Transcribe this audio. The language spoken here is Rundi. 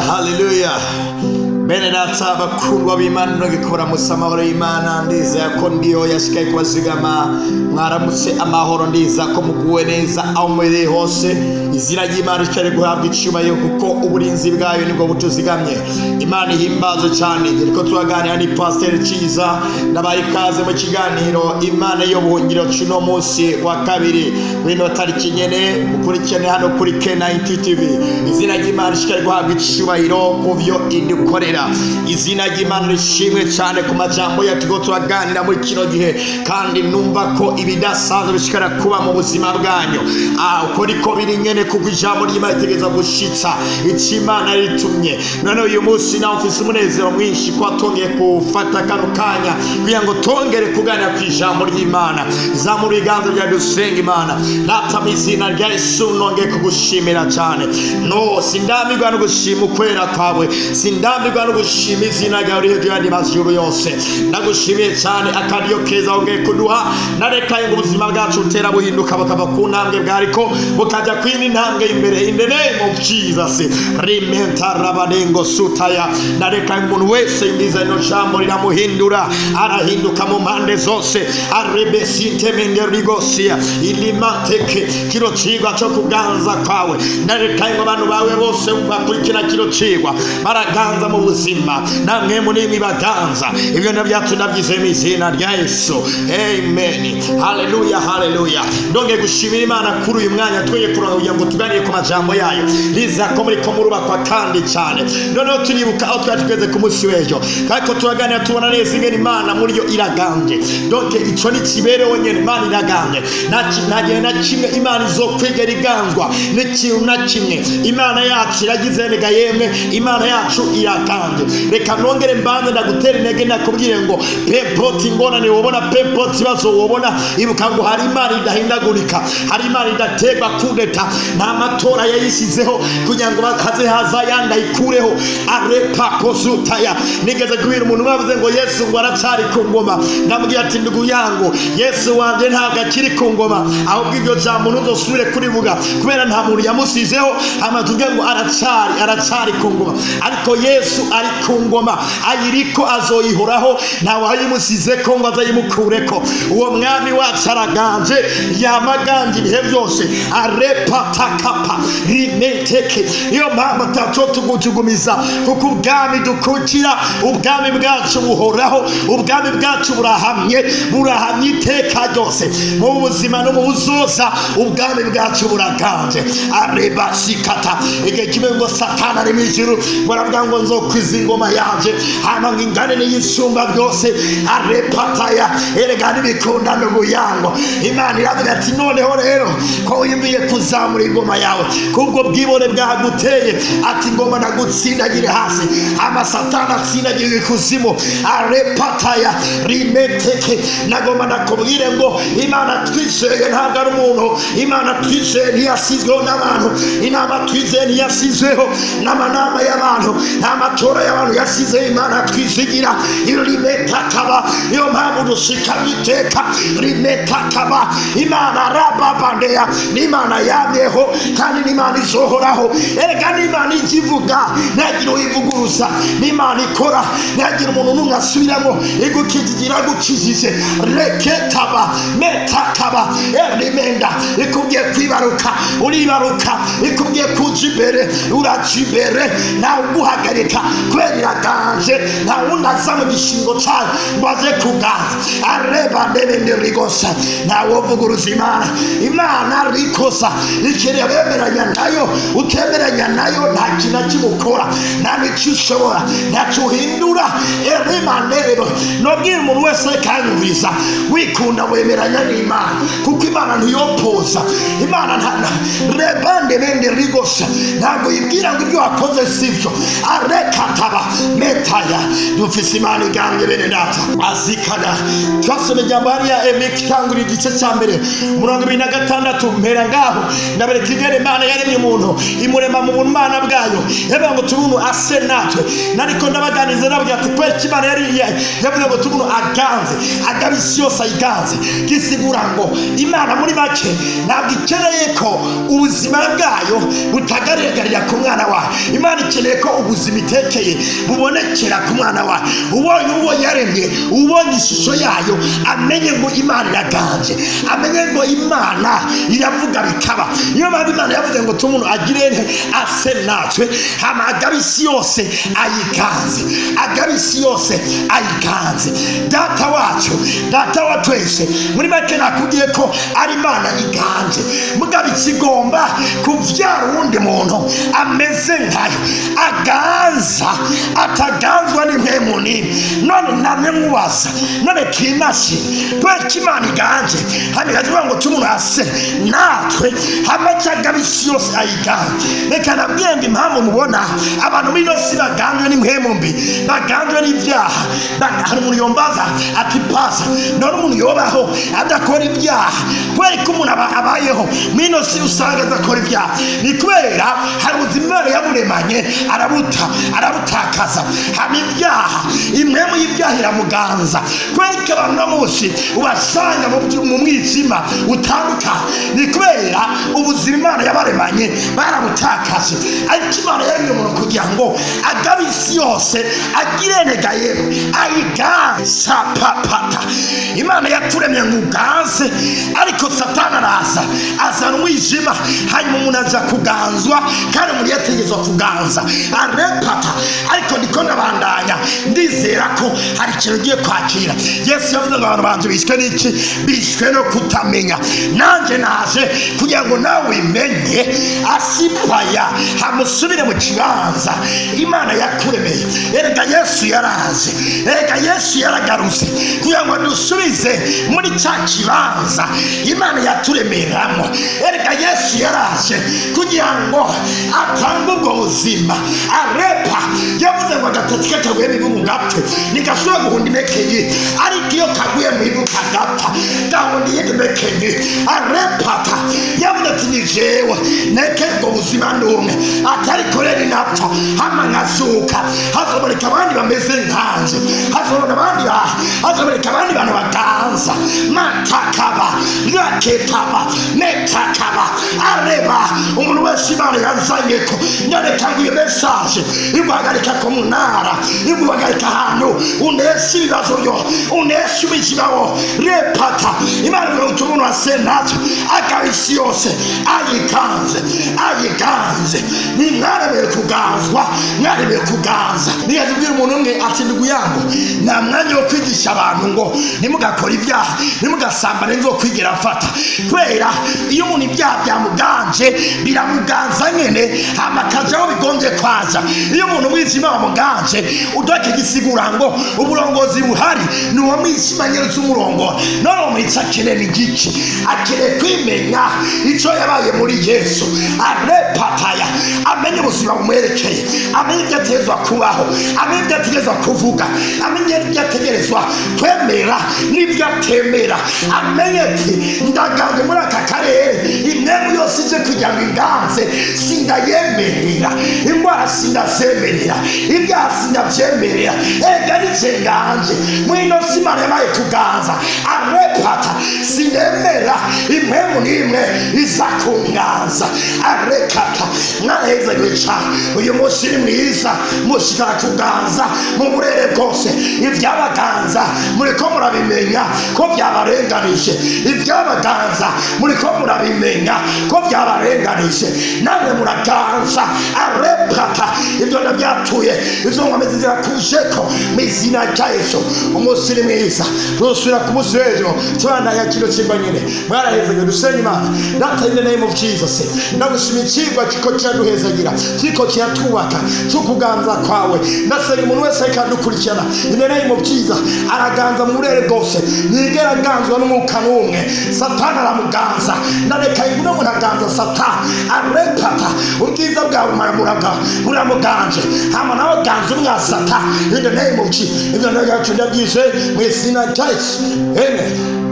Haleluya, haleluya! Bene data bakundwa b'Imana, nogikora musa amahoro y'Imana. Ndizera ko ndiyo yashikaye kubazigama. Mwaramutse amahoro, ndiza ko muguwe neza aho muherereye hose. Izina ry'Imana ricare guhabwa icyubahiro, kuko uburinzi bwayo nibwo butuzigamye. Imana ihimbaze cyane. Turiko turaganira ni Pasiteri Ciza. Ndabaye ikaze mu kiganiro Imana yo buhungiro cuno munsi wa kabiri w'ino tariki nyene. Mukurikirane hano kuri K90 TV. Izina ry'Imana rishikare guhabwa icyubahiro ku byo idukorera. Izina ry'Imana rishimwe cyane ku majambo yacu turiko turaganira muri kino gihe, kandi numva ko ibidasanzwe bishikara kuba mu buzima bwanyu. Uko niko biri nyene, kuko ijambo ry'Imana ritegereza gushitsa ico Imana ritumye. None uyu munsi nawe mfise umunezero mwinshi ko watongeye gufata kano kanya kugira ngo tongere kuganira ku ijambo ry'Imana. Zamura ibiganza byawe, dusenga Imana. Data, mu izina rya Yesu, nongeye kugushimira cyane. No sindambirwa no gushima ukwera kwawe, sindambirwa no gushima izina ryawe riri hejuru y'andi mazuru yose. Ndagushimiye cyane akaryo keza wongeye kuduha. Narekaye ngo ubuzima bwacu butera buhinduka, bukava ku ntambwe bwariko bukajya ku yindi ntambwe imbere, in the name of Jesus. Rimenta rabanengo sutaya. Narekaye umuntu wese yumviza ino jambo, riramuhindura, arahinduka mu mpande zose. Arebesinte rigosia ilimateke. Kino cigwa cyo kuganza kwawe, narekaye ngo abantu bawe bose bakurikira kino cigwa baraganza mu buzima, namwe muri mwe baganza. Ibyo nabyacu ndabyize mu izina rya Yesu, amen. Haleluya, haleluya! Ndongeye gushimira Imana kuri uyu mwanya tweye kuronka kugira ngo tuganire ku majambo yayo. Liza ko muri ko murubakwa kandi cyane. Noneho turibuka aho twari tugeze ku munsi w'ejo, ariko turaganira, tubona neza ingene Imana muri yo iraganje. Donc ico ni kibereho nyene, Imana iraganje. Nta gihe na kimwe Imana izokwigera iganzwa n'ikintu na kimwe. Imana yacu iragize nega yemwe, Imana yacu iraganje. Reka nongere mbanze ndagutera intege, ndakubwire ngo peu importe ingorane wobona, peu importe ibibazo wobona, ibuka ngo hari Imana idahindagurika, hari Imana idaterwa kudeta. Nta matora yayisizeho kugira ngo haze haza yandi ayikureho. Arepa kozutaya. Nigeze kubwira umuntu umwe, avuze ngo Yesu ngo aracari ku ngoma. Ndamubwira ati: "Ndugu yangu, Yesu wanje ntabwo akiri ku ngoma, ahubwo iryo jambo ntuzosubire kurivuga, kubera nta muntu yamusizeho hama tuvuge ngo aracari ku ngoma." Ariko Yesu ari ku ngoma, ayiriko, azoyihoraho, ntawe wayimusizeko ngo azayimukureko. Uwo mwami wacu araganje, yamaganje ibihe byose. Arepatakapa rimeteke. Niyo mpamvu ataco tugujugumiza, kuko ubwami dukukira, ubwami bwacu buhoraho, ubwami bwacu burahamye, burahamye iteka ryose, mu buzima no mu buzoza. Ubwami bwacu buraganje. Arebasikata. Igihe kimwe ngo Satani ari mu ijuru, baravuga ngo: "Nzokwiza ingoma yanje, hama ngo ingane n'iyisumba byose." Arepataya. Erega ntibikunda n'ubuyango. Imana iravuga ati: "Noneho rero ko wiyumviye kuzamura ingoma yawe kubwo bwibone bwaguteye," ati, "ngoma nagutsindagire hasi." Hama Satani atsindagira ikuzimu. Arepataya rimeteke. Nagomba nakubwire ngo Imana twizeye ntabwo ari umuntu. Imana twizeye ntiyasizweho n'abantu. Inama twizeye ntiyasizweho n'amanama y'abantu, nta matora y'abantu yasizeho. Imana twizigira rimetakaba. Niyo mpamvu dushikamye iteka. Rimetakaba. Imana rababandeya ni Imana yamyeho kandi n'Imana izohoraho. Erega n'Imana ijya ivuga, ntagire uyivuguruza. N'Imana ikora, ntagire umuntu n'umwe asubiramo. Igukijije, iragukijije. Reketaba metakaba erimenda. Ikubwiye kwibaruka, uribaruka. Ikubwiye kuja imbere, uraja imbere. Ntawe uguhagarika, kubera iraganje. Nta wundi aza mu gishingo cayo ngo aze kuganza. Areba ndebende rigosa. Ntawovuguruza Imana. Imana rikosa ikeneye abemeranya nayo. Utemeranya nayo, nta kintu na kimwe ukora, nta n'icyo ushobora, ntacyo uhindura. Erimanerebo. Nobwira umuntu wese kanyumviriza, wikunda wemeranya n'Imana, kuko Imana ntiyopoza. Imana rebande bende rigosa, ntabwo yibwira ngo ibyo wakoze sibyo. Arekataba metaya. Dufise Imana igambye, bene data. Azikana. Twasoma ijambo hariya Emeka itangura igice cya mbere, 26. Mpera ngaho ndabereka. Ndabereka ingene Imana yaremye umuntu, imurema mu bumana bwayo. Yavuga ngo tubunu ase natwe. Nariko ndabaganiriza, ndababwira ati kweri Imana yari yavuze ngo tubunu aganze, agaba isi yose ayiganze. Gisigura ngo Imana muri make ntabwo ikeneye ko ubuzima bwayo butagaragarira ku mwana wayo. Imana ikeneye ko ubuzima itekeye bubonekera ku mwana wayo. Ubonye uwo yaremye, ubonye ishusho yayo, amenye ngo Imana iraganje, amenye ngo Imana iravuga bikaba. Niyo mpamvu Imana yavuze ngo tumuntu agire nte? Ase natwe, hama agabe isi yose ayiganze, agabe isi yose ayiganze. Data wacu, Data wa twese, muri make nakubwiye ko ari Imana iganje, mugabo ikigomba kubyara uwundi muntu ameze nkayo, aganza, ataganzwa n'impemu n'imwe. None namwe mubaza, none twimashe kubera ko Imana iganje, hano ikavuga ngo tumuntu ase natwe, hama agaba isi yose ayiganje. Reka nabwiye ngo impamvu mubona abantu muri ino si baganjwe n'impemu mbi, baganjwe n'ibyaha. Hari umuntu yombaza ati: "Pasa, none umuntu yobaho adakora ibyaha?" Kubera ko umuntu abayeho muri ino si usanga adakora ibyaha, ni kubera hari ubuzima Imana yamuremanye arabuta, arabutakaza. Hama ibyaha, impemu y'ibyaha iramuganza. Kubera ko abantu uno munsi ubasanga mu mwijima utandukanye, ni kubera ubuzima Imana yabaremanye barabutakaje. Ariko Imana yaremye umuntu kugira ngo agabe isi yose, agire nega yemwe ayiganza papata. Imana yaturemye ngo uganze, ariko Satani araza azana umwijima, hanyuma umuntu aza kuganzwa kandi umuntu yategetswe kuganza arepata. Ariko ndiko ndabandanya, ndizera ko hari ikintu ugiye kwakira. Yesu yavuze ngo abantu banje bishwe n'iki? Bishwe no kutamenya. Nanjye naje kugira ngo nawe ubimenye, asipaya hamusubire mu kibanza Imana yakuremeye. Erega Yesu yaraje, erega Yesu yaragarutse kugira ngo dusubize muri cya kibanza Imana yaturemeramo. Erega Yesu yaraje kugira ngo atange ubwo buzima arepa. Yavuze ngo agatotsi kataguye mu ivu gapfe ntigashobora guhunda imekenyi, ariko iyo kaguye mu ivu kagapfa, gahunda iyindi mekenyi arepata. Yavuze ati: "Ni jewe neke ubwo buzima ndumwe atari koreri napfa hama nkazuka, hazoboneka abandi bameze nkanje, hazoboneka abandi hazoboneka abandi bantu baganza." Matakaba raketaba metakaba areba umuntu wese Imana yazanyeko. Nyareka ngo iyo message iguhagarika ku munara, iguhagarika ahantu unesha ibibazo byo unesha ubuzima wo repata. Imana ivuga ngo umuntu ase natwe, agaba isi yose ayiganze, ayiganze. Ntimwaremewe kuganzwa, mwaremewe kuganza. Nigeze ubwira umuntu umwe ati: "Ndugu yangu, nta mwanya wo kwigisha abantu ngo ntimugakore ibyaha, ntimugasambane nzokwigira mfata." Kubera iyo umuntu ibyaha byamuganje, biramuganza nyene, hama akaja aho bigombye kwaja. Iyo umuntu umwijima wamuganje, udoke gisigura ngo uburongozi buhari ni uwo mwijima nyene uzumurongora. None uwo mwica akeneye ni igiki? Akeneye kwimenya ico yabaye muri Yesu arepataya, amenye ubuzima bumwerekeye, amenye ibyo ategerezwa kubaho, amenye ibyo ategerezwa kuvuga, amenye ibyo ategerezwa kwemera n'ibyo atemera. Amenye ati: "Ndaganje muri aka karere, impemu yose ije kugira ngo inganze sindayemerera, indwara sindazemerera, ibyaha sindabyemerera. Ega nije nganje muri ino si Imana yabaye kuganza arepata, sindemera impemu n'imwe iza kunganza arekata." Mwarahezagwe cane. Uyu munsi ni mwiza, mushikara kuganza mu burere bwose. Ibyabaganza muriko murabimenya ko byabarenganije, ibyabaganza muriko murabimenya ko byabarenganije, namwe muraganza arepata. Ibyo ndabyatuye, izo nkomezi zirakujeko mu izina rya Yesu. Umunsi ni mwiza, tuzosubira ku munsi w'ejo tubandanya kino kigwa nyine. Mwarahezagwe. Dusenye Imana. Data, in the name of Jesus, ndagushima ikigwa kiko kiraduhezagira, kiriko kiratwubaka, cy'ukuganza kwawe. Ndasenga umuntu wese ariko aradukurikirana, in the name of Jesus, araganza mu burere bwose, ntiyigera aganzwa n'umwuka n'umwe. Satani aramuganza, ndareka uno muntu aganza Satani arepata. Ubwiza bwawe buramuganje, hama nawe ganza umwasata in the name of Jesus. Ibyo ndabyise mu izina rya Yesu, amen.